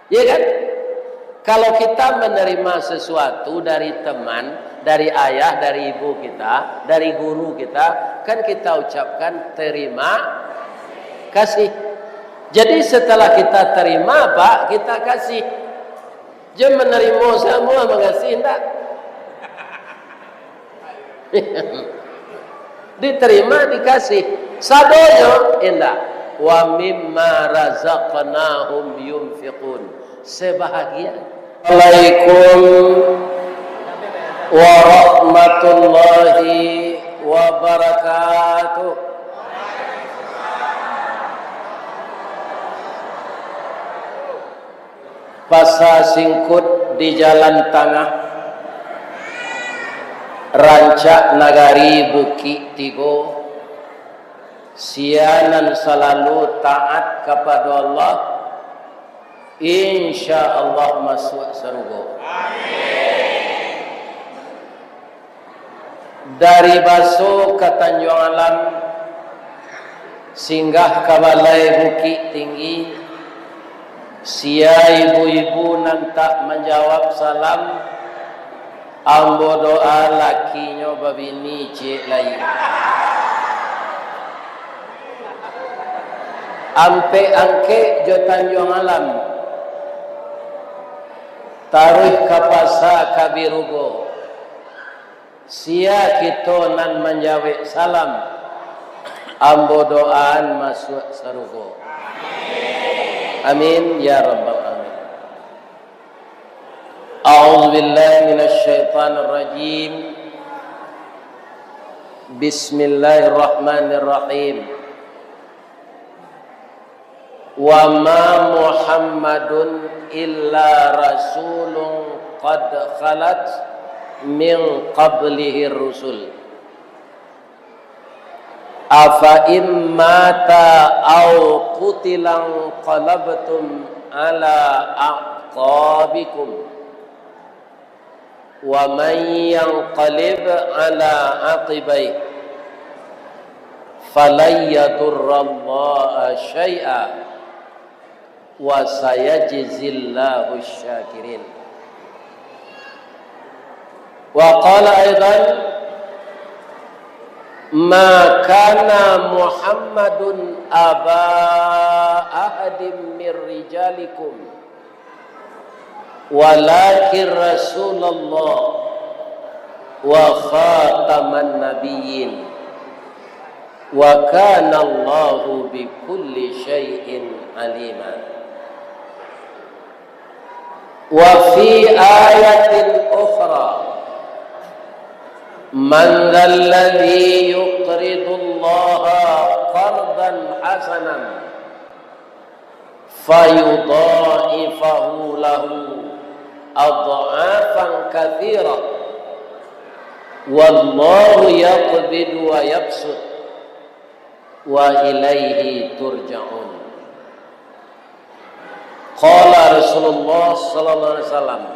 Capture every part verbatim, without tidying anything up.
Ya kan? Kalau kita menerima sesuatu dari teman, dari ayah, dari ibu kita, dari guru kita, kan kita ucapkan terima kasih. Jadi setelah kita terima, Pak, kita kasih. Jan manarimo samo, mangasih ndak? Diterima, dikasih. Sadonyo indak. "Wa mimma razaqnahum yunfiqun." Sebahagian. Assalamualaikum warahmatullahi wabarakatuh. Pasa Singkut di Jalan Tangah, rancak nagari Bukik Tigo. Sia nan salalu taat kapado Allah, insya Allah masuak sarugo. Dari Baso ka Tanjuang Alam, singgah ka balai Bukik Tinggi, sia ibu-ibu nan tak manjawab salam, ambo doa lakinyo babini ciek lai. Ampek Angkek jo Tanjuang Alam, taruih ka Pasa ka Birugo. Sia kito nan manjawek salam, ambo doaan masuak sarugo. Amin, ya rabbal alamin. A'udzubillahi minasyaitonirrajim. Bismillahirrahmanirrahim. Wa ma Muhammadun illa rasulun qad khalat min qablihir rusul. Afa in mata au qutila inqalabtum ala aqabikum. Wa man yanqalib ala aqibaih, falan yadurrallaha syai'a, wa sayajzillahu syakirin. Wa qala aidan, ma kana Muhammadun aba ahadim mir rijalikum, walakin Rasulullah wa khataman nabiyyin, wa kana Allahu bikulli syai'in alima. Wa fi ayatin ukhra, man dzalladzi yuqridullaha qardan hasanan fayudha'ifahu lahu adh'afan katsirah, wallahu yaqbidu wa yabsut, wa ilaihi turja'un. Qala Rasulullah sallallahu alaihi wasallam,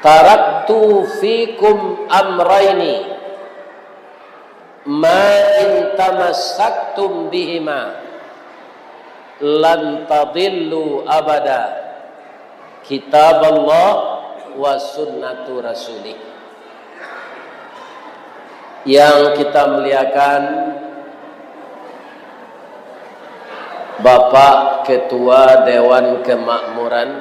"Taraktu fikum amraini, ma in tamassaktum bihima, lan tadillu abada, kitaballah wa sunnatu rasulih." Yang kita muliakan, Bapak Ketua Dewan Kemakmuran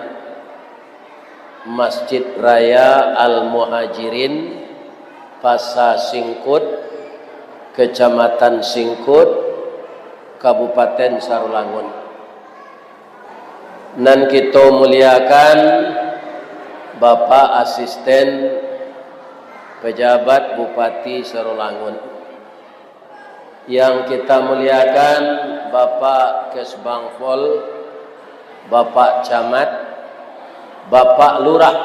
Masjid Raya Al-Muhajirin, Pasa Singkut, Kecamatan Singkut, Kabupaten Sarulangun. Nan kito muliakan, Bapak Asisten Pejabat Bupati Sarulangun. Yang kita muliakan, Bapak Kesbangpol, Bapak Camat, Bapak Lurah,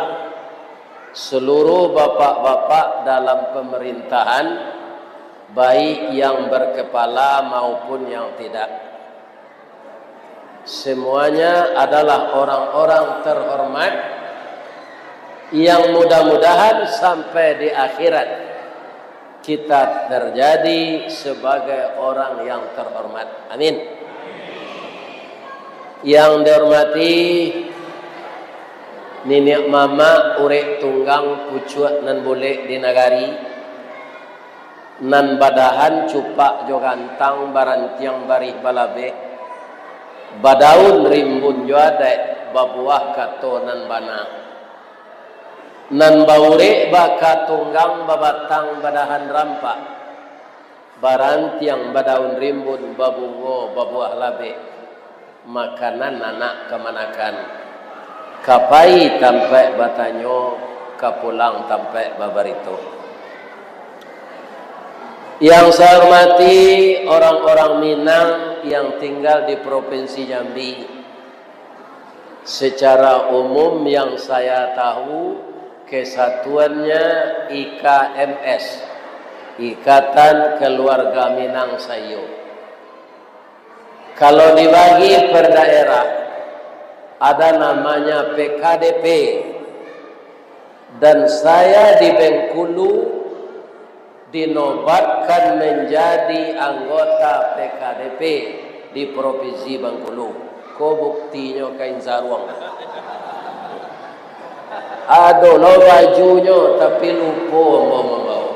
seluruh bapak-bapak dalam pemerintahan, baik yang berkepala maupun yang tidak. Semuanya adalah orang-orang terhormat yang mudah-mudahan sampai di akhirat kita terjadi sebagai orang yang terhormat. Amin. Yang dihormati niniak mamak, urek tunggang, pucuak nan bulek di nagari, nan badahan cupak jo gantang, barantiang barih balabeh, badaun rimbun jo adaik, babuah kato nan bana, nan baurek baka tunggang, babatang badahan rampak, barantiang badaun rimbun, babungo babuah labek, makanan anak kamanakan, ka pai tampaik batanyo, ka pulang tampaik babarito. Yang saya hormati orang-orang Minang yang tinggal di Provinsi Jambi, secara umum yang saya tahu, kesatuannya I K M S, Ikatan Keluarga Minang Saiyo. Kalau dibagi per daerah, ada namanya P K D P, dan saya di Bengkulu dinobatkan menjadi anggota P K D P di Provinsi Bengkulu. Ko buktinyo kain saruang. Ado lo bajunyo, tapi lupo ambo mambawo.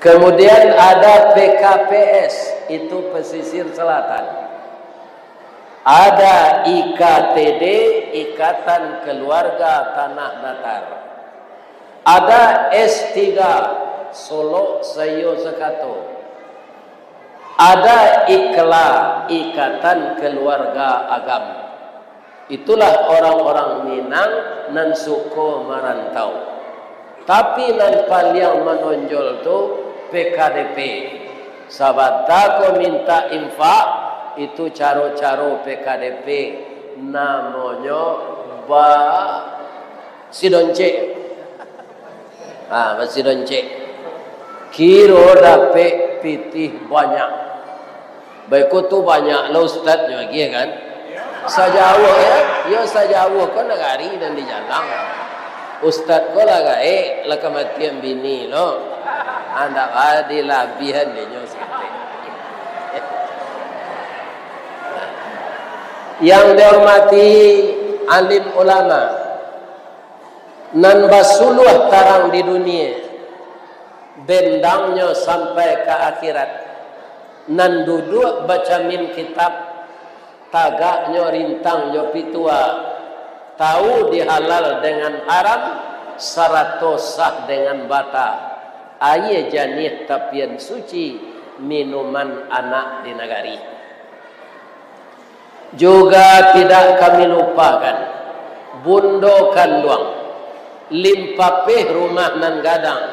Kemudian ada P K P S, itu Pesisir Selatan. Ada I K T D, Ikatan Keluarga Tanah Datar. Ada S tiga, Solok Saiyo Sakato. Ada IKLA, Ikatan Keluarga Agam. Itulah orang-orang Minang nan suko marantau. Tapi nan paliang manonjol tu P K D P. Sabanta ko mintak infak, itu caro-caro P K D P, namonyo ba-, sidoncek. Ha, basidoncek. Kiro dapek pitih banyak. Baiko tu banyak lah ustaz nyo agiah kan. Sajauah ya, yo sajauah kan nagari nan di jalang. Ustaz ko lah gaek, lah kamatian bini lo. Andak ba dilabihan dek nyo saketek. Yang dihormati alim ulama, nan basuluah tarang di dunie, bendangnyo sampai ka akhirat, nan duduak bacamin kitab, tagaknyo rintang jo pitua, tahu dihalal dengan haram, sarato sah dengan bata, aia janiah tapian suci, minuman anak di nagari. Juga tidak kami lupakan, bundo kanduang, limpapeh rumah nan gadang,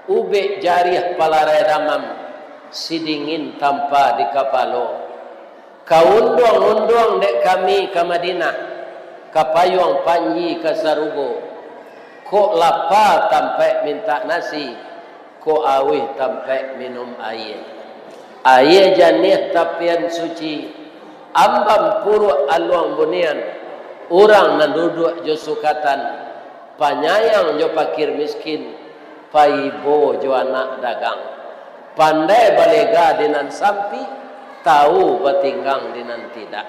ubek jariah palarai damam, sidingin tampa di kapalo. Ka unduang-unduang dek kami ka Madinah, ka payuang panji ka sarugo. Kok lapa tampaik mintak nasi, kok auih tampaik minum aia. Aia janiah tapian suci, amban puruak aluang bunian, urang nan duduak jo sukatan, panyayang jo pakir miskin, paibo jo anak dagang, pandai balega di nan sampik, tahu batinggang di nan tidak.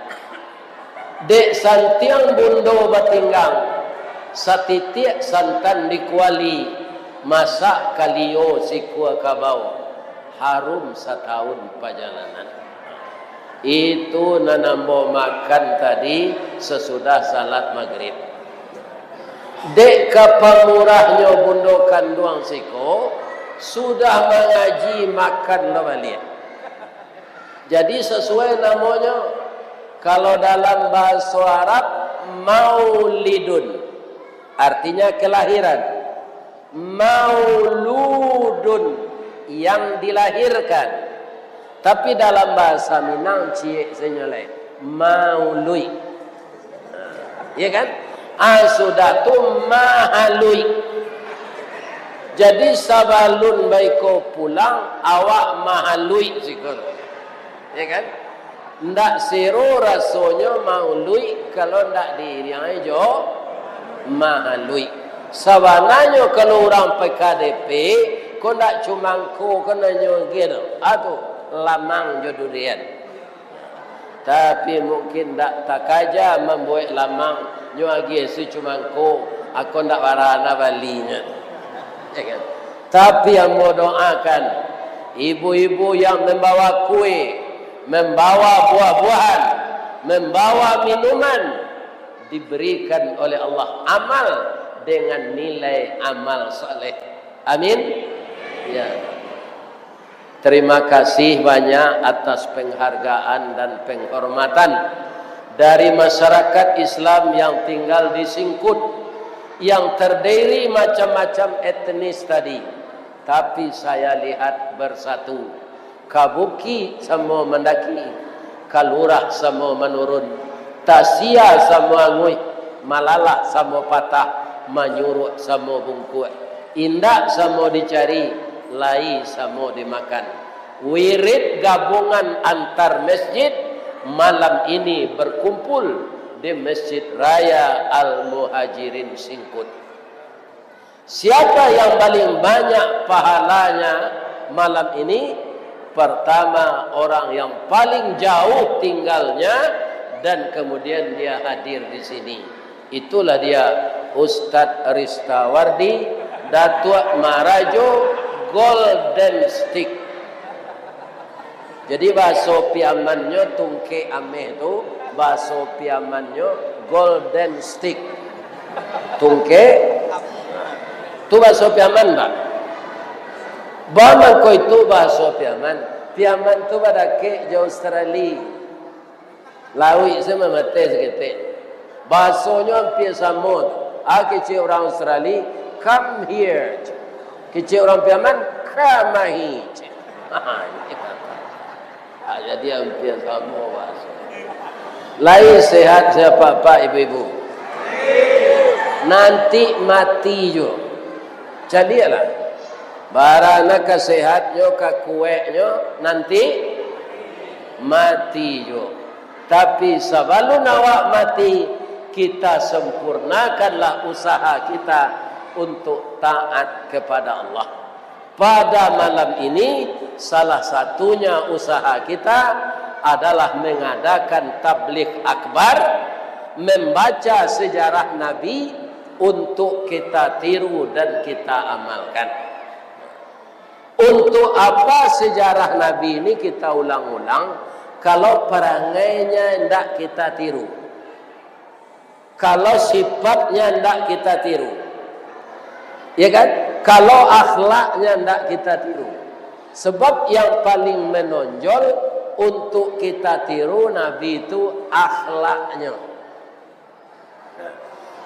Dek santiang bundo batinggang, satitiak santan di kuali, masak kalio sikua kabau, harum satahun pajalanan. Itu nan ambo makan tadi sasudah salat magrib. Dek ka pamurahnyo bundo kanduang siko, sudah mangaji makan lo baliak. Jadi sasuai namonyo, kalau dalam bahaso Arab, maulidun, artinya kelahiran. Mauludun, yang dilahirkan. Tapi dalam bahasa Minang, ciek sajo lai, mauluik. Ya kan? Ah, sudah tu mahaluik. Jadi sabalun baiko pulang, awak mahaluik siko. Ya kan? Ndak sero rasonyo mauluik kalau ndak diiriangi jo mahaluik. Sabananyo kalau urang P K D P, ko ndak cuma ko kan nanyo gitu. Atu, lamang jo durian. Tapi mungkin ndak takaja mambuek lamang, nyo agiah si cumangko, ako ndak bara nan balinyo. Ya kan? Tapi ambo doakan, ibu-ibu yang membawa kue, membawa buah-buahan, membawa minuman, diberikan oleh Allah amal dengan nilai amal saleh. Amin. Ya. Terima kasih banyak atas penghargaan dan penghormatan dari masyarakat Islam yang tinggal di Singkut, yang terdiri macam-macam etnis tadi. Tapi saya lihat bersatu. Ka bukik samo mandaki, ka lurah samo manurun, tasia samo anguih, malalah samo patah, manyuruak samo bungkuak, indak samo dicari, lai samo dimakan. Wirid gabungan antar masjid malam ini berkumpul di Masjid Raya Al-Muhajirin Singkut. Siapa yang paling banyak pahalanya malam ini? Pertama, orang yang paling jauh tinggalnya dan kemudian dia hadir di sini. Itulah dia, Ustadz Ristawardi, Datuak Marajo, Golden Stick. Jadi, bahaso Piamannyo tungkek ameh tu, bahaso Piamannyo golden stick. Tungkek, tu bahaso Piaman, Pak. Ba mangko itu bahaso Piaman. Piaman tu badakek jo Australia. Lauik se mamateh saketek. Bahasonyo ampia samo tu. Ah, kecek urang Australia, "Come here." Kecek urang Piaman, "Kamahi." Ah, jadi ampia samo bahaso. Lai sehat se apak-apak, ibu-ibu? Nanti mati juo. Caliaklah. Bara nan ka sehatnyo, ka kueknyo, nanti mati juo. Tapi sabalun awak mati, kita sempurnakanlah usaha kita untuk taat kepada Allah. Pada malam ini, salah satunya usaha kita adalah mengadakan tabligh akbar, membaca sejarah Nabi untuk kita tiru dan kita amalkan. Untuk apa sejarah Nabi ini kita ulang-ulang, kalau perangainya indak kita tiru? Kalau sifatnya ndak kita tiru, ya kan? Kalau akhlaknya ndak kita tiru. Sebab yang paling menonjol untuk kita tiru Nabi itu akhlaknya.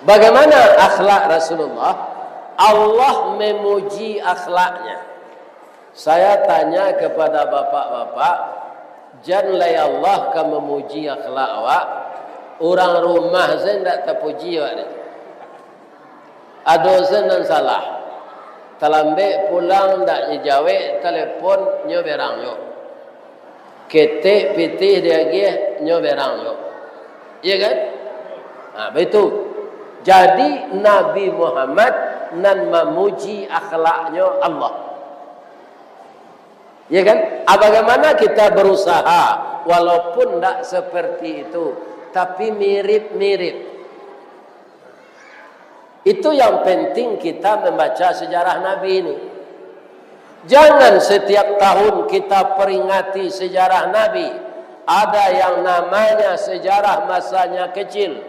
Bagaimana akhlak Rasulullah? Allah memuji akhlaknya. Saya tanya kepada bapak-bapak, jan lai Allah ka mamuji akhlak awak, urang rumah sajo indak tapuji awak ni. Ado sajo nan salah. Talambek pulang, indak dijawek, talepon, nyo berang juo. Ketek pitih diagiah, nyo berang juo. Iya kan? Nah, baitu. Jadi, Nabi Muhammad nan mamuji akhlaknyo Allah. Ya kan? Ah, bagaimana kita berusaha, walaupun ndak seperti itu, tapi mirip-mirip. Itu yang penting kita membaca sejarah Nabi ini. Jangan setiap tahun kita peringati sejarah Nabi. Ada yang namanya sejarah masanya kecil.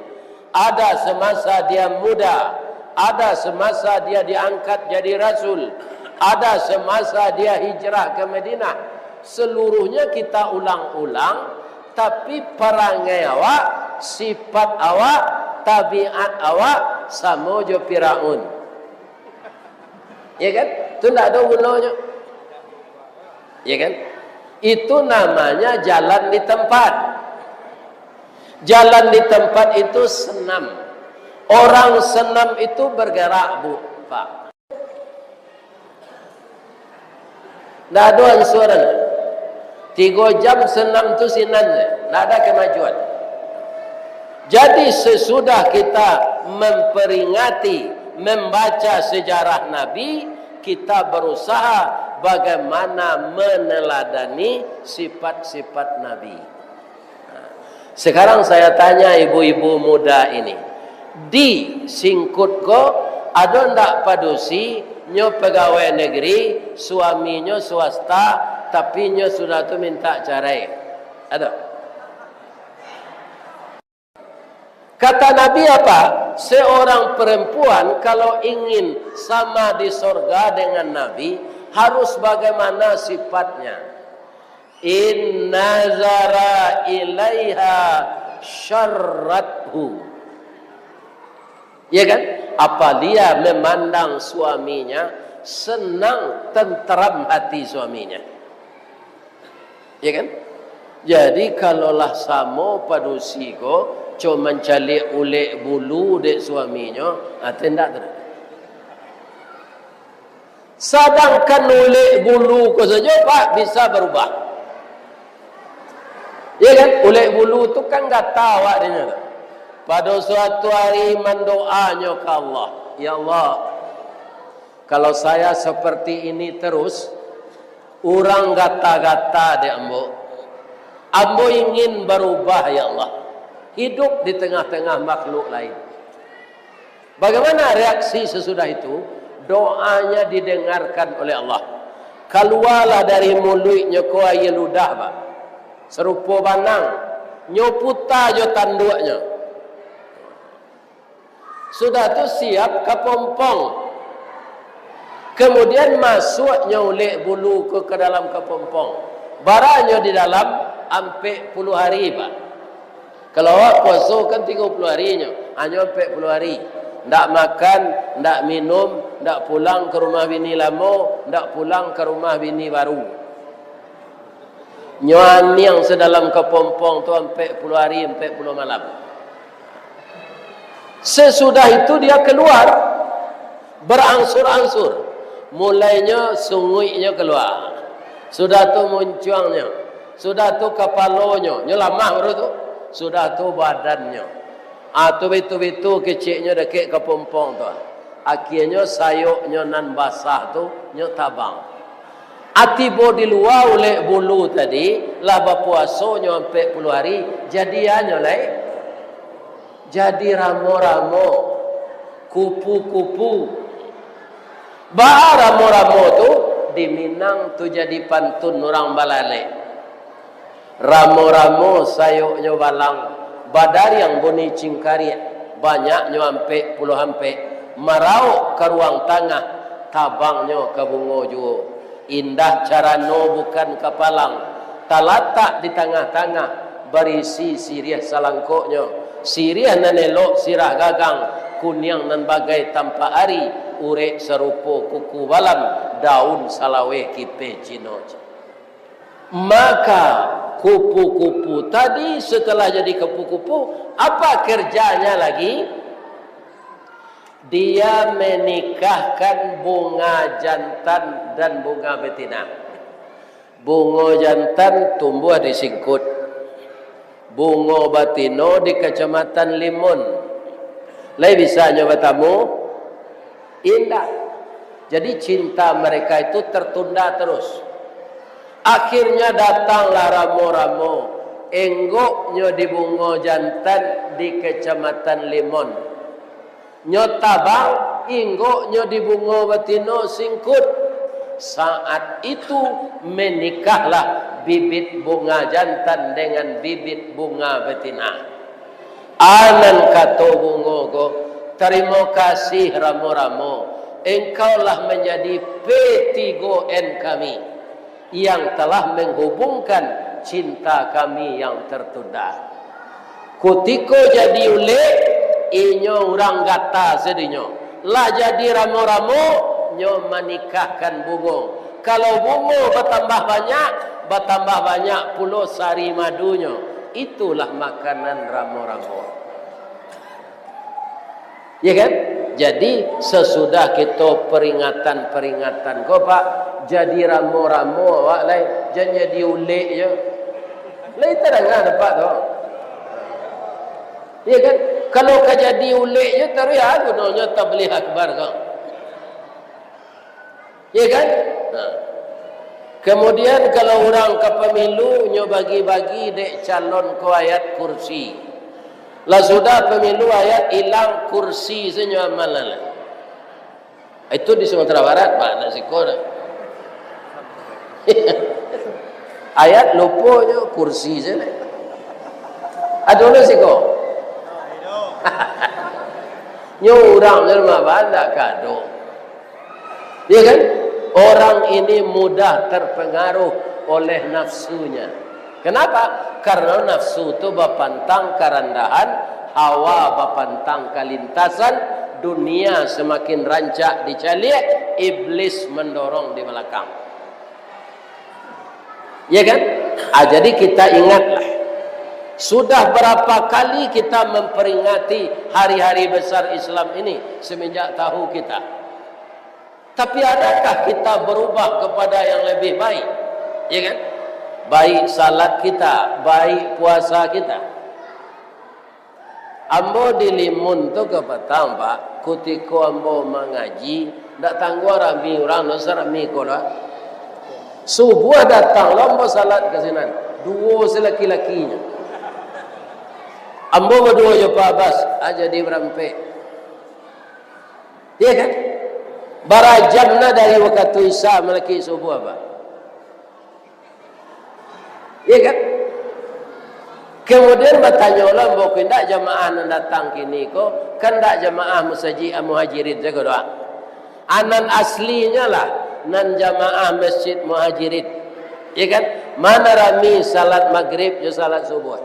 Ada semasa dia muda, ada semasa dia diangkat jadi rasul, ada semasa dia hijrah ke Madinah. Seluruhnya kita ulang-ulang, tapi parangai awak, sifat awak, tabiat awak samo jo Firaun. Ya kan? Tu ndak ado gunonyo. Ya kan? Itu namanya jalan di tempat. Jalan di tempat itu senam. Orang senam itu bergerak, Bu, Pak. Ndak ado ansuran. Tigo jam senam tu sinan je. Ndak ada kemajuan. Jadi, sesudah kita memperingati, membaca sejarah Nabi, kita berusaha bagaimana meneladani sifat-sifat Nabi. Sekarang saya tanya ibu-ibu muda ini, di Singkut ko ado ndak padusi nyo pegawai negeri, suaminyo swasta, tapi nyo sudah tu minta carai? Ado? Kata Nabi apa? Seorang perempuan kalau ingin sama di sorga dengan Nabi, harus bagaimana sifatnya? In nazara ilaiha syarrathu. Ya kan? Apabila memandang suaminya, senang, tenteram hati suaminya. Ya kan? Jadi, kalau lah samo padusi ko, co mancaliak ulek bulu dek suaminyo, ati ndak tu. Sadangkan ulek bulu ko sajo, Pak, bisa barubah. Ya kan? Ulek bulu tu kan gata awak dinyo tu. Pado suatu hari mandoanyo ka Allah, "Ya Allah, kalau saya seperti ini terus, urang gata-gata dek ambo. Ambo ingin barubah, ya Allah, hidup di tengah-tengah makhluk lain." Bagaimana reaksi sesudah itu? Doanya didengarkan oleh Allah. Kalualah dari muluiknyo ko aia ludah, Pak. Sarupo banang, nyo puta jo tanduaknyo. Sudah tu siap ka pompong. Kemudian masuaknyo ulek bulu ko ka dalam ka pompong. Baranyo di dalam ampek puluah hari, Pak. Kalau awak puaso kan tigo puluah hari nyo, hanyo ampek puluah hari. Ndak makan, ndak minum, ndak pulang ka rumah bini lamo, ndak pulang ka rumah bini baru. Nyo aniang sadalam kapompong tu ampek puluah hari, ampek puluah malam. Sesudah itu dia keluar, berangsur-angsur. Mulainyo sunguiknyo kalua. Sudah tu muncuangnyo. Sudah tu kapalonyo. Nyo lamah baru tu. Sudah tu badannyo. Ah, tu bitu-bitu keceknyo dakek kapompong tu. Akianyo sayoknyo nan basah tu nyo tabang. Ah, tibo di lua ulek bulu tadi, lah bapuasonyo ampek puluah hari, jadiannyo lai. Jadi ramo-ramo, kupu-kupu. Baa ramo-ramo tu, di Minang tu jadi pantun urang balalek. Ramo-ramo sayoknyo balang, badariang bunyi cingkariak, banyaknyo ampek puluah ampek, maraok ka ruang tangah, tabangnyo ka bungo juo. Indah carano bukan kapalang, talatak di tangah-tangah, barisi siriah salangkoknyo, siriah nan elok sirah gagang, kuniang nan bagai tampak ari, urek sarupo kuku balam, daun salaweh kipeh Cino. Maka kupu-kupu tadi setelah jadi kupu-kupu, apa kerjanya lagi? Dia menikahkan bunga jantan dan bunga betina. Bungo jantan tumbuah di Singkut. Bungo batino di Kacamatan Limon. Lai bisa nyo batamu? Indak. Jadi, cinta mereka itu tertunda terus. Akhirnya datanglah ramo-ramo. Enggoknyo di bungo jantan di Kacamatan Limon. Nyo tabang, inggoknyo di bungo batino Singkut. Saat itu menikahlah bibit bunga jantan dengan bibit bunga betina. Anan kato bungo ko, "Tarimo kasih ramo-ramo, engkau lah manjadi P tigo N kami yang telah menghubungkan cinta kami yang tertunda." Kutiko jadi ulek, inyo urang gata sadinyo. Lah jadi ramo-ramo, nyo manikahkan bungo. Kalau bungo batambah banyak, batambah banyak pulo sari madunyo. Itulah makanan ramo-ramo. Ya kan? Jadi, sesudah kito peringatan-peringatan ko, Pak, jadi ramo-ramo awak lai, jan jadi ulek je. Lai tadanga dek Apak tu. Ya kan? Kalau ka jadi ulek je, taruih a gunonyo tabligh akbar ko. Ya kan? Nah. Kemudian, kalau urang ka pemilu, nyo bagi-bagi dek calon ko ayat kursi. Lah sudah pemilu, ayat ilang, kursi se nyo amalan. Itu di Sumatera Barat, Pak, nak siko dah. Ayat lupo nyo, kursi se lah. Ado lo siko. Nyo urang je mah, Pak, ndak kado. Ya kan? Orang ini mudah terpengaruh oleh nafsunya. Kenapa? Karena nafsu tu bapantang karandahan, hawa bapantang kalintasan, dunia semakin rancak dicaliak, iblis mendorong di belakang. Ya kan? Ah, jadi kita ingatlah, sudah berapa kali kita memperingati hari-hari besar Islam ini semenjak tahu kita. Tapi adakah kita berubah kepada yang lebih baik? Ya kan? Baik salat kita, baik puasa kita. Ambo di Limun tu kapatang, Pak, kutiko ambo mangaji, ndak tangguang rami urang, ndak usah rami ko lah. Subuah datang lo ambo salat ka sinan, duo se laki-lakinyo. Ambo baduo jo Pak Abbas, ah, jadi barampek. Iya kan? Bara jam nah dari wakatu Isya malaki subuah, Pak. Iya kan? Kemudian batanyolah, ambo ko indak jamaah nan datang kini ko, kan indak jamaah masajik Muhajirin sajo doh. Anan aslinyo lah, nan jamaah Masjid Muhajirin. Iya kan? Mana rami salat magrib jo salat subuah?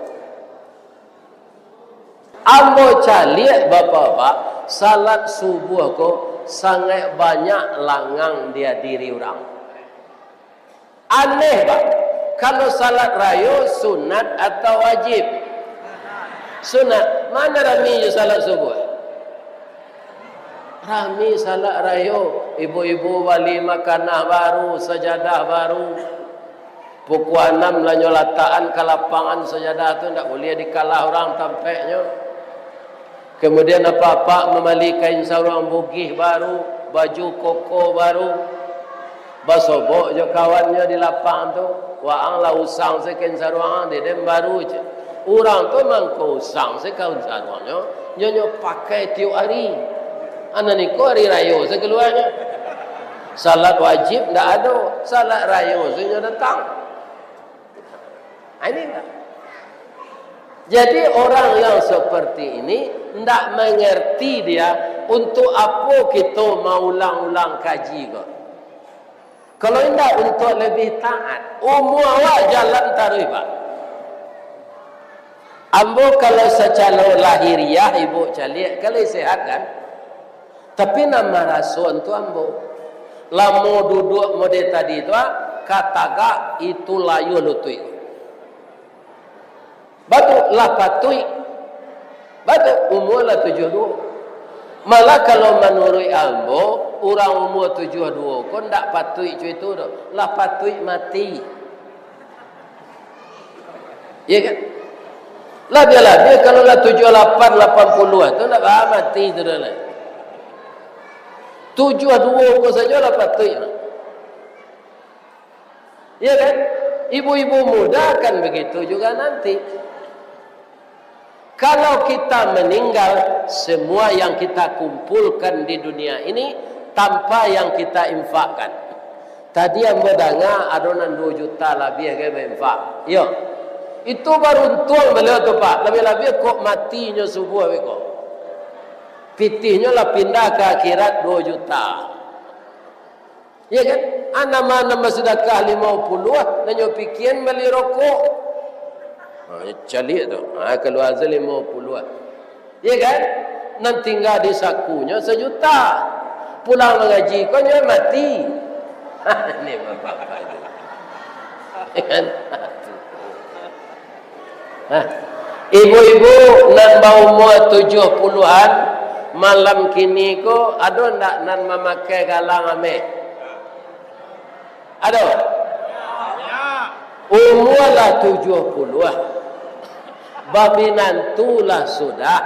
Ambo caliak, Bapak-bapak, salat subuah ko sangaik banyak langang dihadiri urang. Aneh, Pak. Kalau salat rayo, sunat atau wajib? Sunat. Mana rami jo salat subuah? Rami salat rayo. Ibu-ibu bali makanah baru, sajadah baru. Pukua anam lah nyo latakan ka lapangan sajadah tu, ndak buliah dikalah urang tampeknyo. Kemudian apak-apak mambali kain saruang bugih baru, baju koko baru, basobok jo kawannyo di lapang tu, waang lah usang se kain saruang ang, dek den baru je. Urang tu mangko usang se kain saruangnyo, nyo, nyo pakai tiok ari. Anan iko ari rayo se kaluanyo. Salat wajib ndak ado, salat rayo se nyo datang. Ha, ini enggak. Jadi, orang yang seperti ini ndak mengerti dia, untuk apo kito maulang-ulang kaji ko. Kalau indak untuk lebih taat, umua awak jalan taruih, Pak. Ambo kalau sacalo lahiriah, ibu caliak, kalau sehat kan? Tapi nan maraso tu ambo. Lamo duduak mode tadi tu, ah, ka tagak itu layuah lutuik. Batua, lah patuik. Batua, umua lah tujuah duo. Malah kalau manuruik ambo, urang umua tujuah duo ko ndak patuik co itu doh. Lah patuik mati. Iya kan? Labiah-labiah kalau lah tujuah lapan, lapan puluah tu ndak baa mati tu doh lah. Tujuah duo ko sajo lah patuik. Iya kan? Ibu-ibu muda akan begitu juga nanti. Kalau kita meninggal, semua yang kita kumpulkan di dunia ini tanpa yang kita infakkan. Tadi ambo danga ado nan duo juta labiah ka mainfak. Iyo. Itu baruntuang baliau tu, Pak. Labiah-labiah kok matinyo subuah beko. Pitihnyo lah pindah ka akhirat duo juta. Ya kan? Anak nan basadakah limo puluah, nan nyo pikian bali rokok. Ha, caliak tu. Ha, kalua se limo puluah. Ya kan? Nan tingga di sakunyo sajuta. Pulang mangaji ko nyo mati. Ini bapak-bapak tu. Ya kan? Nah, ibu-ibu nan baumua tujuah puluahan, malam kini ko, ado ndak nan mamakai galang ameh? Ado? Umua lah tujuah puluah, babinantu lah sudah,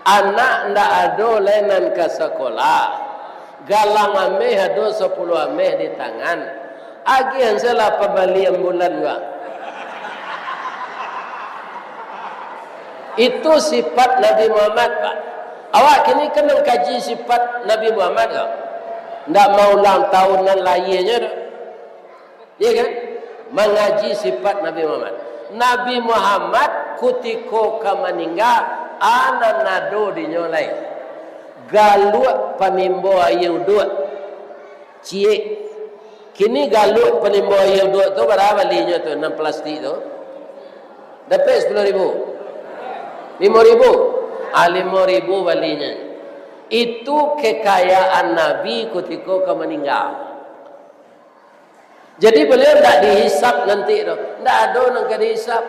anak ndak ado lai nan ka sakolah, galang ameh ado sapuluah ameh di tangan, Agiah salah pambalian bulan gua. Itu sifat Nabi Muhammad, Pak. Awak kini kan mangkaji sifat Nabi Muhammad ko. Ndak maulang tahun nan lahianyo tu. Iya kan? Mangaji sifat Nabi Muhammad. Nabi Muhammad kutiko ka maningga, a nan ado dinyo lai. Galuak panimbo aia uduak. Ciek. Kini galuak panimbo aia uduak tu bara balinyo tu, nan plastik tu? Dapek sapuluah ribu? Limo ribu? Ah, limo ribu balinyo. Itu kekayaan Nabi kutiko ka maningga. Jadi, baliau ndak dihisap nanti tu. Ndak ado nan ka dihisap.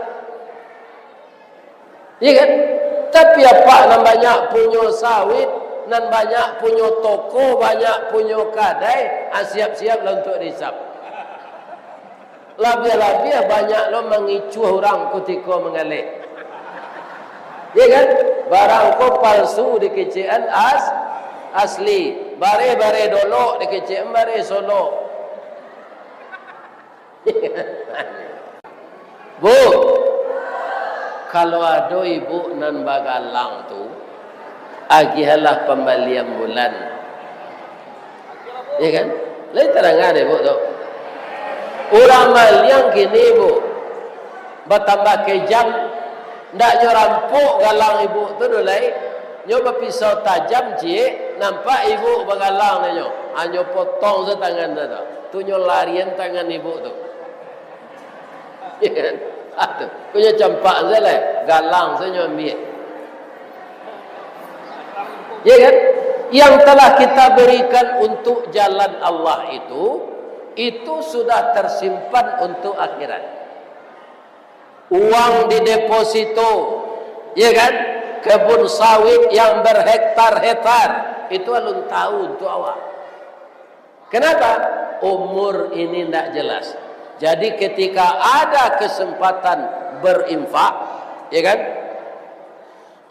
Iya kan? Tapi apak nan banyak punyo sawit, nan banyak punyo toko, banyak punyo kadai, ah, siap-siap lah untuak dihisap. Labiah-labiah banyak lo mangicuah urang kutiko manggaleh. Iya kan? Barang ko palsu dikecekan as-, asli. Bareh-bareh dolok dikecekan bareh solok. Bu, kalau ado ibu nan bagalang tu, agiahlah pambalian bulan. Ya kan? Lai tadanga dek ibu tu. Urang maliang kini, Bu, batambah kejam, ndak nyo rampok galang ibu tu doh lai. Nyo bapisau tajam ciek, nampak ibu bagalang nyo. Hanyo potong se tangan tu. Tu nyo larian tangan ibu tu. Iya kan? Ah, tu. Punyo campak sajo lah, galang sajo nyo ambiak. Ya kan? Yang telah kita berikan untuk jalan Allah itu, itu sudah tersimpan untuk akhirat. Uang di deposito, ya kan? Kebun sawit yang berhektar-hektar, itu alun tahu untuk awak. Kenapa? Umur ini ndak jelas. Jadi, ketika ada kesempatan berinfak, ya kan?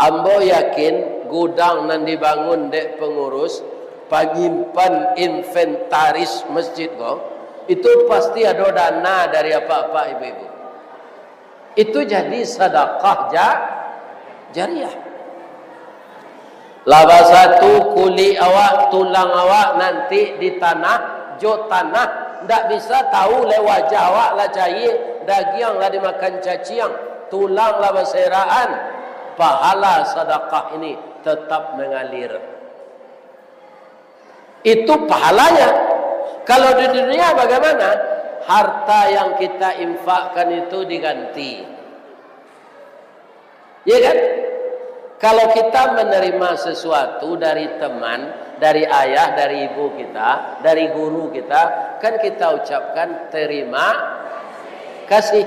Ambo yakin gudang nan dibangun dek pengurus, panyimpan inventaris masjid ko, itu pasti ado dana dari apak-apak, ibu-ibu. Itu jadi sadakah ja-, jariah. Lah basatu kulik awak, tulang awak nanti di tanah, jo tanah, ndak bisa tahu lai wajah awak lah cair, dagiang lah dimakan caciang, tulang lah baserakan, pahala sadakah ini tetap mengalir. Itu pahalanya. Kalau di dunia bagaimana? Harta yang kita infakkan itu diganti. Ya kan? Kalau kita menerima sesuatu dari teman, dari ayah, dari ibu kita, dari guru kita, kan kita ucapkan terima kasih.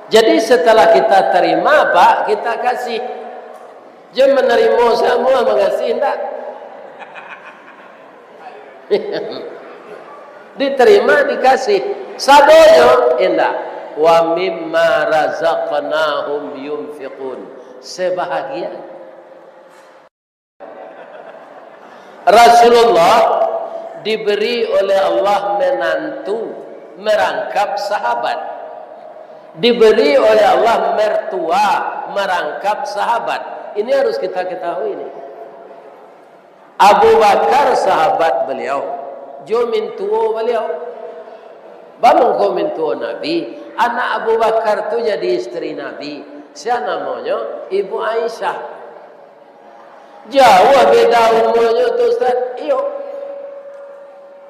Jadi setelah kita terima, Pak, kita kasih. Jan manarimo samo, mangasih indak. Diterima, dikasih. Sadonyo indak. "Wa mimma razaqnahum yunfiqun." Sebahagian. Rasulullah diberi oleh Allah menantu merangkap sahabat. Diberi oleh Allah mertua merangkap sahabat. Ini harus kita ketahui ini. Abu Bakar sahabat beliau, jo mintuo beliau. Bamangko mintuo Nabi, anak Abu Bakar tu jadi isteri Nabi. Sia namonyo? Ibu Aisyah. Jauah beda umuanyo tu, Ustaz? Iyo.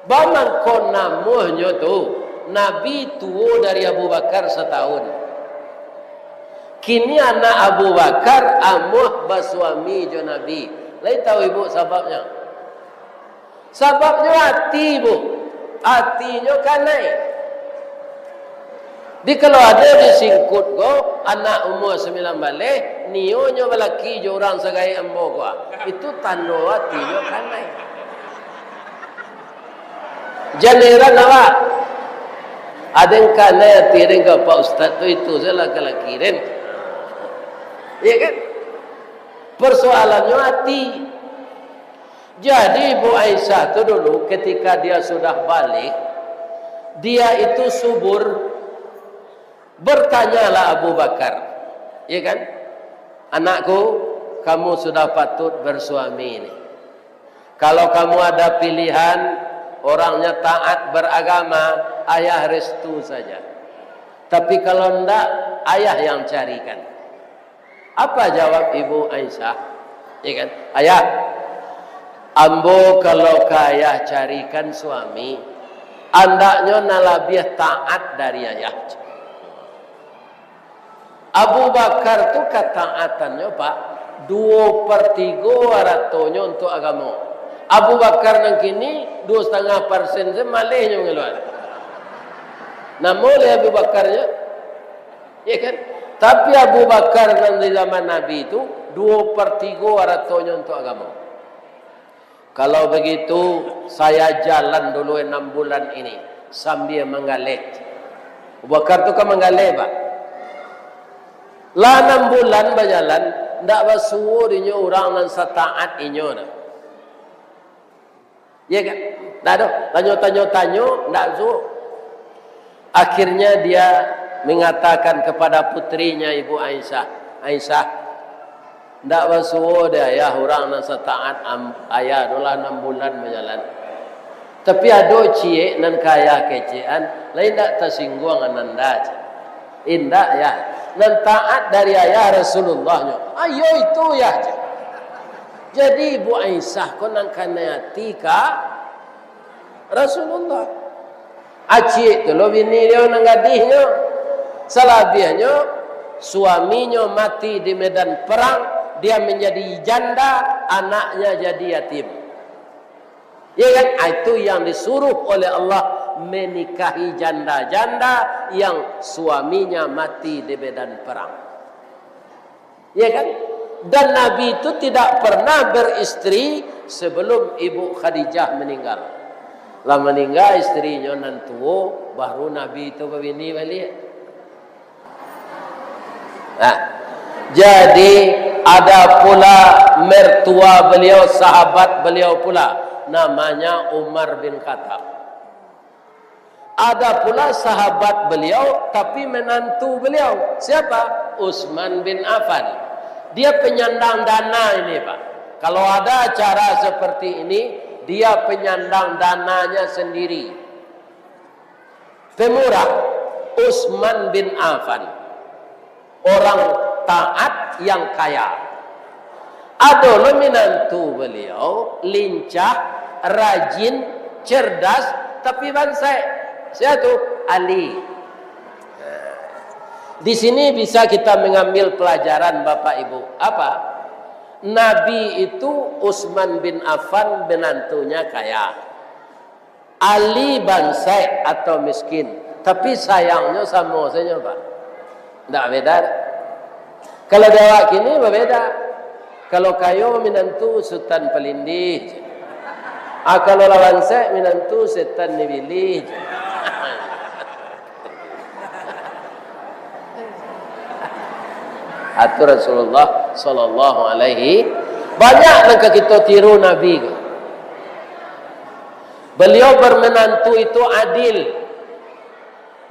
Bamangko namuahnyo tu, Nabi tuo dari Abu Bakar satahun. Kini anak Abu Bakar amuah basuami jo Nabi. Lai tahu ibu sababnyo? Sababnyo ati, Bu. Atinyo kanai. Di kalau ado di Singkut ko, anak umua sambilan baleh, nio nyo balaki jo urang sagaek ambo ko, ah, itu tando atinyo kanai. Jan heran awak. Aden kanai ati den ka Pak Ustaz tu, itu salah ka laki den. Iya kan? Persoalannyo ati. Jadi, Ibu Aisyah tu dulu, ketika dia sudah baligh, Dia itu subur. Bertanyalah Abu Bakar, ya kan? "Anakku, kamu sudah patut bersuami ini. Kalau kamu ada pilihan, orangnya taat beragama, ayah restu saja. Tapi kalau ndak, ayah yang carikan." Apa jawab Ibu Aisyah? Ya kan? "Ayah, ambo kalau ka ayah carikan suami, andaknyo nan labiah taat dari ayah." Abu Bakar tu kataatannyo, Pak, duo per tigo aratonyo untuk agamo. Abu Bakar nan kini, duo satangah persen se malehnyo mangaluan. Namo leh Abu Bakarnyo? Ya kan? Tapi Abu Bakar nan di zaman Nabi tu, duo per tigo aratonyo untuk agamo. "Kalau begitu, saya jalan dulu enam bulan ini sambil manggaleh." Abu Bakar tu kan manggaleh, Pak. Lah enam bulan bajalan, ndak basuo dinyo urang nan sataat inyo tu. Ya kan? Ndak ado. Tanyo, tanyo, tanyo, ndak suo. Akhirnya dia mengatakan kepada putrinya, Ibu Aisyah, "Aisyah, ndak basuo dek ayah urang nan sataat am-, ayah tu lah enam bulan bajalan. Tapi ado ciek nan ka ayah kecekan, lai ndak tasingguang ananda," cek. "Indak, Yah. Nan taat dari ayah Rasulullah nyo." "Ayo itu, Yah," cek. Jadi, Ibu Aisyah ko nan kanai ati ka Rasulullah. Aciek tu lo bini dia nan gadihnyo. Salabiahnyo, suaminyo mati di medan perang, dia menjadi janda, anaknya jadi yatim. Ya kan? Ah, itu yang disuruh oleh Allah, menikahi janda-janda yang suaminya mati di medan perang. Ya kan? Dan Nabi itu tidak pernah beristri sebelum Ibu Khadijah meninggal. Lah maningga istrinyo nan tuo, baru Nabi itu babini baliak. Nah, jadi ada pula mertua beliau, sahabat beliau pula, namanya Umar bin Khattab. Ada pula sahabat beliau, tapi menantu beliau. Siapa? Utsman bin Affan. Dia penyandang dana ini, Pak. Kalau ada acara seperti ini, dia penyandang dananya sendiri. Pemurah, Utsman bin Affan. Orang taat yang kaya. Ado lo minantu beliau, lincah, rajin, cerdas, tapi bansaik. Sia tu? Ali. Di sini bisa kita mengambil pelajaran, Bapak Ibu. Apa? Nabi itu, Utsman bin Affan, minantunyo kaya. Ali bansaik atau miskin, tapi sayangnyo samo sajo, Pak. Ndak beda. Kalau di awak kini, babeda. Kalau kayo, minantu Sutan Palindih. Ah, kalau lah bansaik, minantu Setan Nibilih. Atau Rasulullah sallallahu alaihi, banyak nan ka kito tiru Nabi ko. Beliau bermenantu itu adil.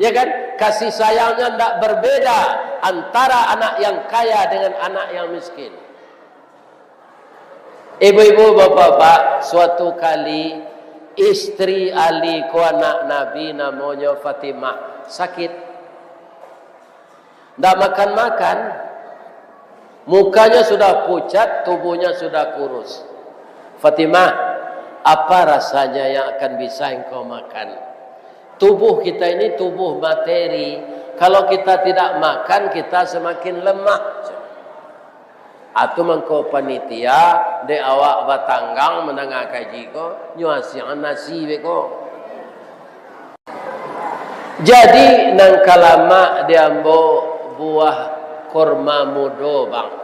Ya kan? Kasih sayangnya ndak berbeda antara anak yang kaya dengan anak yang miskin. Ibu-ibu, bapak-bapak, suatu kali istri Ali ko, anak Nabi, namonyo Fatimah, sakit. Ndak makan-makan. Mukanya sudah pucat, tubuhnya sudah kurus. "Fatimah, apa rasanya yang akan bisa engkau makan? Tubuh kita ini tubuh materi. Kalau kita tidak makan, kita semakin lemah." Atu mangko panitia, dek awak batanggang mandanga kaji ko, nyo asiangan nasi beko. Jadi, nan ka lamak di ambo buah korma mudo, Bang.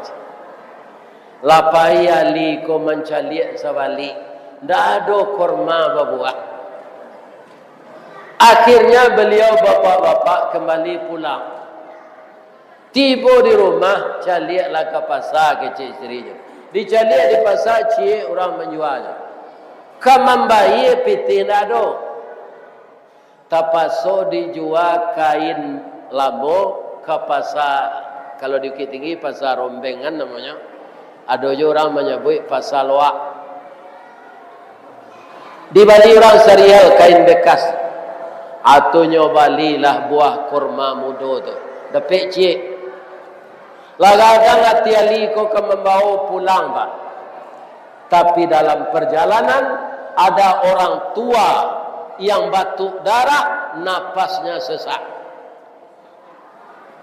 Lah pai Ali ko mancaliak sabalik, ndak ado korma babuah. Akhirnya, beliau bapak-bapak kembali pulang. Tibo di rumah, caliaklah ka pasa, kecek istrinyo. Dicaliak di pasa, ciek urang manjualnyo. Ka mambayia pitih ndak ado. Tapaso dijua kain lamo ka pasa, kalau di Bukittinggi, Pasa Rombengan namonyo. Ado juo urang manyabuik Pasa Loak. Dibali urang sarial kain bekas. Atunyo balilah buah kurma mudo tu. Dapek ciek. Lah gadang ati Ali ko ka mambawo pulang, Pak. Tapi dalam perjalanan, ada orang tua yang batuk darah, napasnya sesak.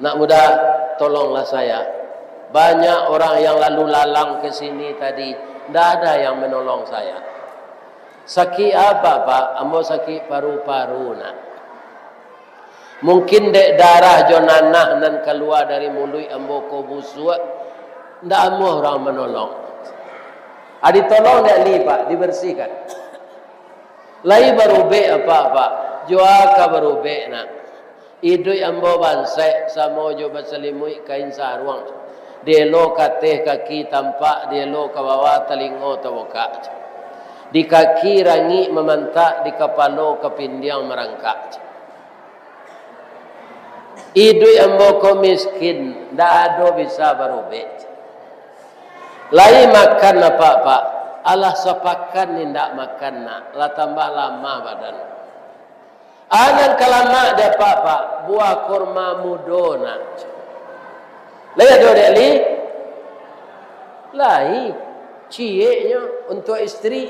Nak mudah, tolonglah saya. Banyak orang yang lalu lalang ke sini tadi, ndak ada yang menolong saya. Sakik apa, Pak? Ambo sakik paru-paru, nak. Mungkin dek darah jo nanah nan kalua dari muluik ambo ko busuak, ndak amuah urang manolong. Ah, ditolong dek Ali, Pak, dibersihkan. Lai barubek apak, Pak? Jua ka barubek, nak. Iduik ambo bansaik samo jo basalimuik kain saruang. Dielo ka ateh kaki tampak, dielo ka bawah talingo tabukak. Di kaki rangik mamantak, di kapalo kapindiang marangkak. Iduik ambo ko miskin, ndak ado bisa barubek. Lai makan apak, Pak? Alah sapakan indak makan, nak, lah tambah lamah badan. Ah, nan ka lamak dek apak, Pak, buah kurma mudo, nak. Lai ado dek Ali? Lai, cieknyo untuak isteri.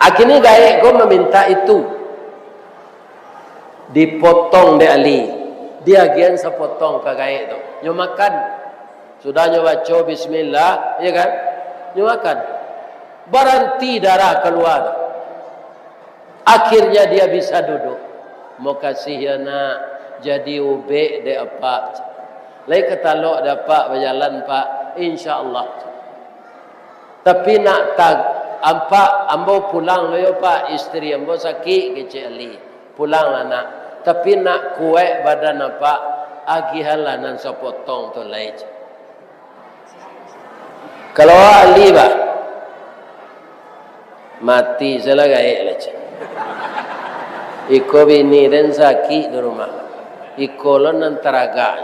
Akhirnyo gaek ko mamintak itu. Dipotong dek Ali. Diagiahan sapotong ka gaek tu. Nyo makan. Sudah nyo baco bismillah, ya kan? Nyo makan. Baranti darah kalua tu. Akhirnya dia bisa duduk. Makasih ya, nak, jadi ubek dek apak. Lai ka talok dek apak bajalan, Pak. Insya Allah. Tapi nak tag-, ampak, ambo pulang lo yo, Pak. Isteri ambo sakik, kecek Ali. Pulanglah, nak. Tapi nak kuaik badan apak, agihanlah nan sapotong tu lai. Kalau Ali, bah, mati salah gaek lah, cek. Iko bini den sakik di rumah. Iko lo nan taragak.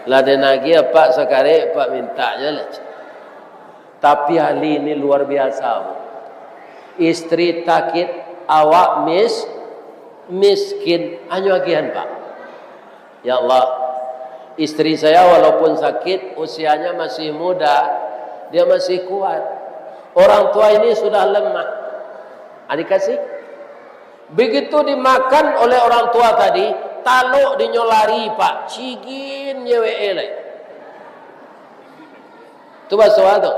Lah den agiah apak sakarek, apak mintak je lah, cek. Tapi Ali ni luar biasa, Bu. Isteri sakik, awak mis-, miskin, anyo agihan, Pak. Ya Allah, isteri saya walaupun sakit, usianya masih muda, dia masih kuat. Orang tua ini sudah lemah. Ah, dikasih. Begitu dimakan oleh orang tua tadi, talok dinyo lari, Pak. Cigin je we lai. Tu baso a tu.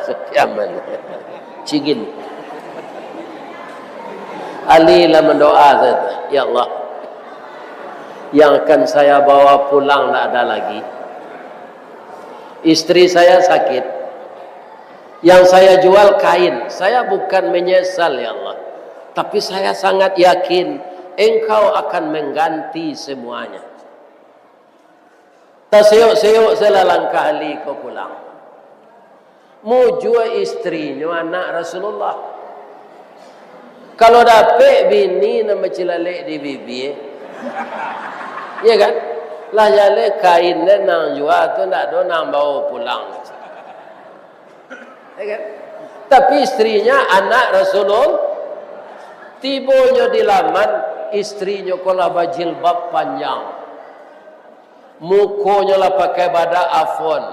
Setiaman. Cigin. Ali lah mandoa sajo, "Ya Allah, yang akan saya bawa pulang ndak ada lagi. Isteri saya sakit. Yang saya jual kain. Saya bukan menyesal, ya Allah. Tapi saya sangat yakin Engkau akan mengganti semuanya." Taseyok-seyok sajolah langkah Ali ko pulang. Mujua isterinyo anak Rasulullah. Kalau dapek bini nan bacilalek di bibia, ya kan? Lah jaleh kain den nan jua tu, ndak ado nan bawa pulang. Ya kan? Tapi istrinya anak Rasulullah. Tibonyo di laman, istrinyo ko lah bajilbab panjang. Mukonyo lah pakai badak Avon.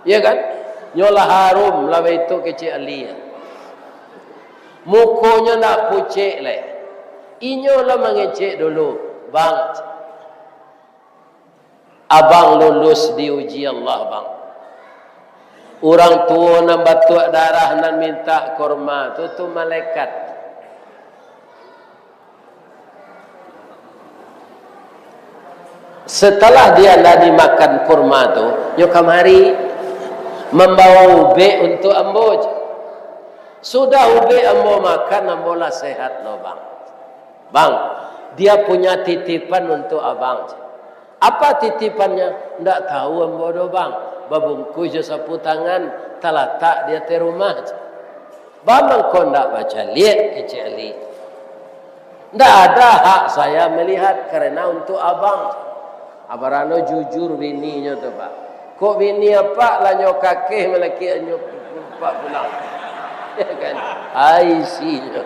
Ya kan? Nyo lah harum lah baitu kecek Ali. Mukonyo ndak pucek lai. Inyo lah mangecek dulu, "Bang, abang lulus diuji Allah, Bang. Urang tuo nan batuak darah nan mintak kurma tu, tu malaikat." Setelah dia lah dimakan kurma tu, nyo kamari mambawa ubek untuak ambo. Sudah ubek ambo makan, ambo lah sehat lo, Bang. Bang, dia punya titipan untuak abang. Apa titipannya? Ndak tahu ambo doh, Bang. Babungkuih jo sapu tangan, talatak di ateh rumah. Ba mangko ndak bacaliak, kecek Ali. Ndak ada hak saya melihat karena untuk abang. Abarano jujur bininyo tu, Pak. Kok bini apak lah nyo kakeh malakik nyo pak pulang. Ya kan? Ai sinyo.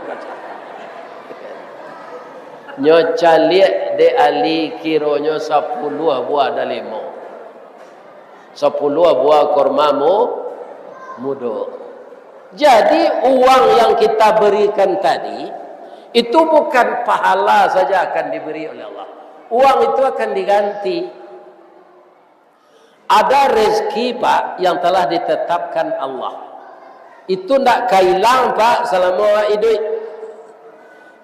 Nyo caliak dek Ali kironyo sapuluah buah dalimo. Sapuluah buah korma mu-, mudo. Jadi, uang yang kita berikan tadi, itu bukan pahala saja akan diberi oleh Allah. Uang itu akan diganti. Ada rezeki, Pak, yang telah ditetapkan Allah. Itu ndak ka ilang, Pak, salamo awak iduik.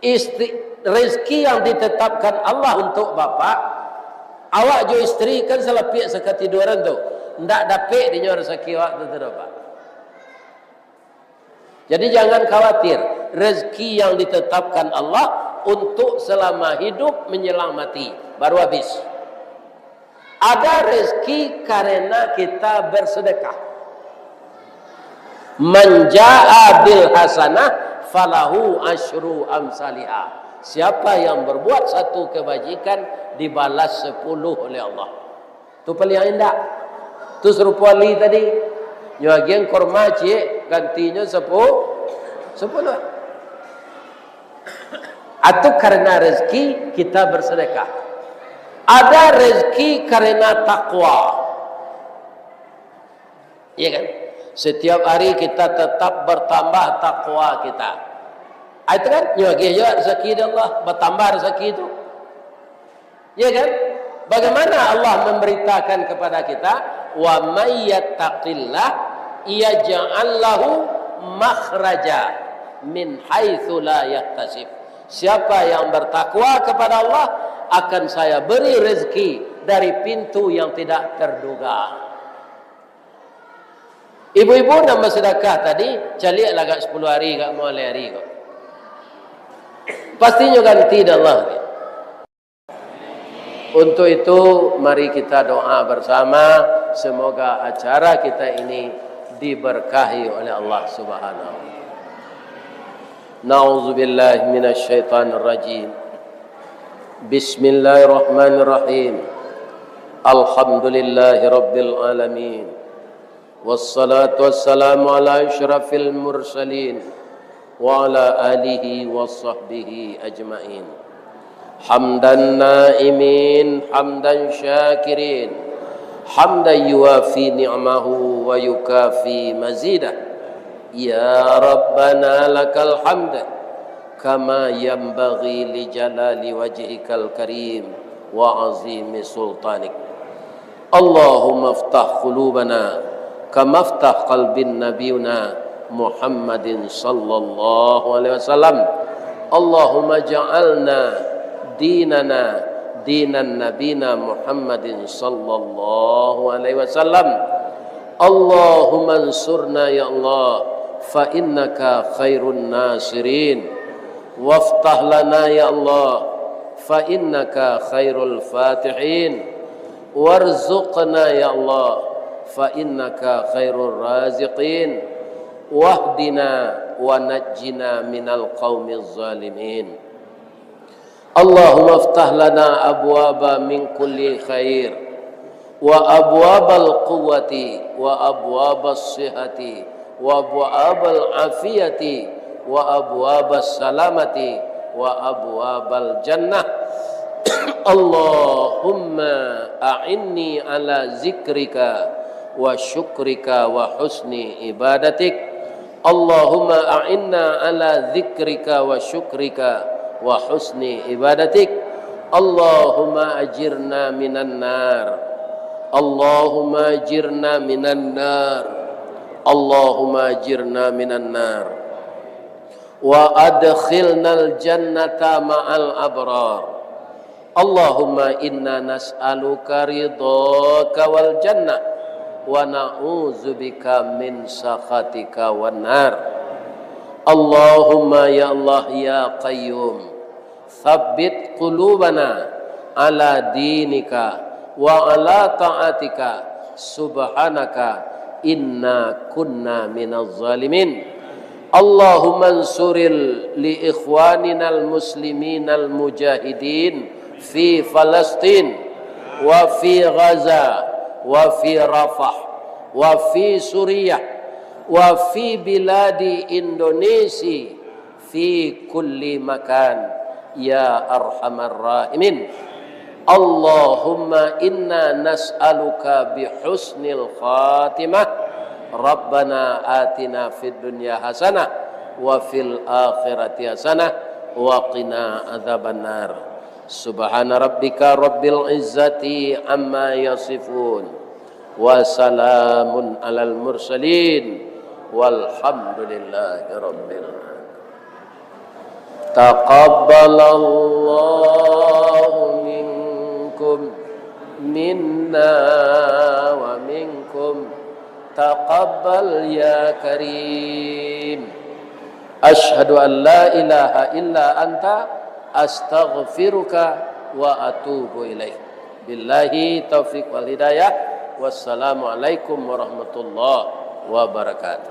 Isti-, rezeki yang ditetapkan Allah untuk Bapak, awak jo istri kan salapiak sakatiduran tu, ndak dapek dinyo rezeki awak tu, tu doh, Pak. Jadi jangan khawatir, rezeki yang ditetapkan Allah untuk selama hidup menjelang mati, baru habis. Ada rezeki karena kita bersedekah. "Man jaa bil hasanah falahu asyru amsaliha." Siapa yang berbuat satu kebajikan, dibalas sepuluh oleh Allah. Tu paling indak. Tu sarupo Ali tadi. Nyo agiah korma ciek, gantinyo sepu-, sepuluh. Atau karena rezeki kita bersedekah. Ada rezeki karena takwa. Iya kan? Setiap hari kita tetap bertambah takwa kita. Ah, itu kan? Nyo agiah juo rezeki dari Allah, bertambah rezeki itu. Ya kan? Bagaimana Allah memberitakan kepada kita, "Wa may yattaqillah yaj'al lahu makhraja min haitsu la yahtasib." Siapa yang bertakwa kepada Allah, akan Saya beri rezeki dari pintu yang tidak terduga. Ibu-ibu nan basadakah tadi, caliaklah agak sepuluh hari, agak maleh hari ko. Pastinyo ganti dek Allah. Untuk itu, mari kita doa bersama, semoga acara kita ini diberkahi oleh Allah Subhanahu. Na'udzubillahi minasyaitonirrajim. Bismillahirrahmanirrahim. Alhamdulillahirabbil alamin. Wassalatu wassalamu ala asyrafil mursalin wa ala alihi wa sahbihi ajmain. Hamdan na'imin, hamdan syakirin, hamdan yuwafi ni'mahu wa yukafi mazidah. Ya Rabbana lakal hamd, kama yanbaghi li jalali wajhikal karim wa azimi sultanik. Allahumma aftah qulubana kama aftah qalbin nabiyuna Muhammadin sallallahu alaihi wasallam. Allahumma ja'alna dinana dinan nabina Muhammadin sallallahu alaihi wasallam. Allahumma ansurna ya Allah, fa innaka khairun nasirin. Waftah lana ya Allah, fa innaka khairul fatihin. Warzuqna ya Allah, fa innaka khairur raziqin. Wahdina wa najjina minal qaumiz zalimin. Allahumma aftah lana abwaba min kulli khair, wa abwabal quwwati, wa abwabas sihati, wa abwabal afiyati, wa abwabas salamati, wa abwabal jannah. Allahumma a'inni ala zikrika wa syukrika wa husni ibadatik. Allahumma a'inna ala zikrika wa syukrika wa husni ibadatik. Allahumma ajirna minan nar. Allahumma ajirna minan nar. Allahumma ajirna minan nar. Wa adkhilnal jannata ma'al abrar. Allahumma inna nas'aluka ridhaka wal jannah, wa na'udzubika min sakhatika wan nar. Allahumma ya Allah ya Qayyum, tsabbit qulubana ala dinika wa ala ta'atika, subhanaka inna kunna minaz zalimin. Allahumma ansuril li ikhwaninal musliminal mujahidin fi Falastin, wa fi Gaza, wa fi Rafah, wa fi Suriah, wa fi biladi Indonesia, fi kulli makan, ya arhamar rahimin. Allahumma inna nas'aluka bi husnil khatimah. Rabbana atina fid dunya hasanah wa fil akhirati hasanah wa qina adzabannar. Subhana rabbika rabbil izzati amma yasifun. Wa salamun alal mursalin. Walhamdulillahi rabbil alamin. Taqabbalallahu minkum, minna wa minkum. Taqabbal ya Karim. Asyhadu an la ilaha illa anta, astaghfiruka wa atubu ilaik. Billahi taufiq wal hidayah. Wassalamualaikum warahmatullahi wabarakatuh.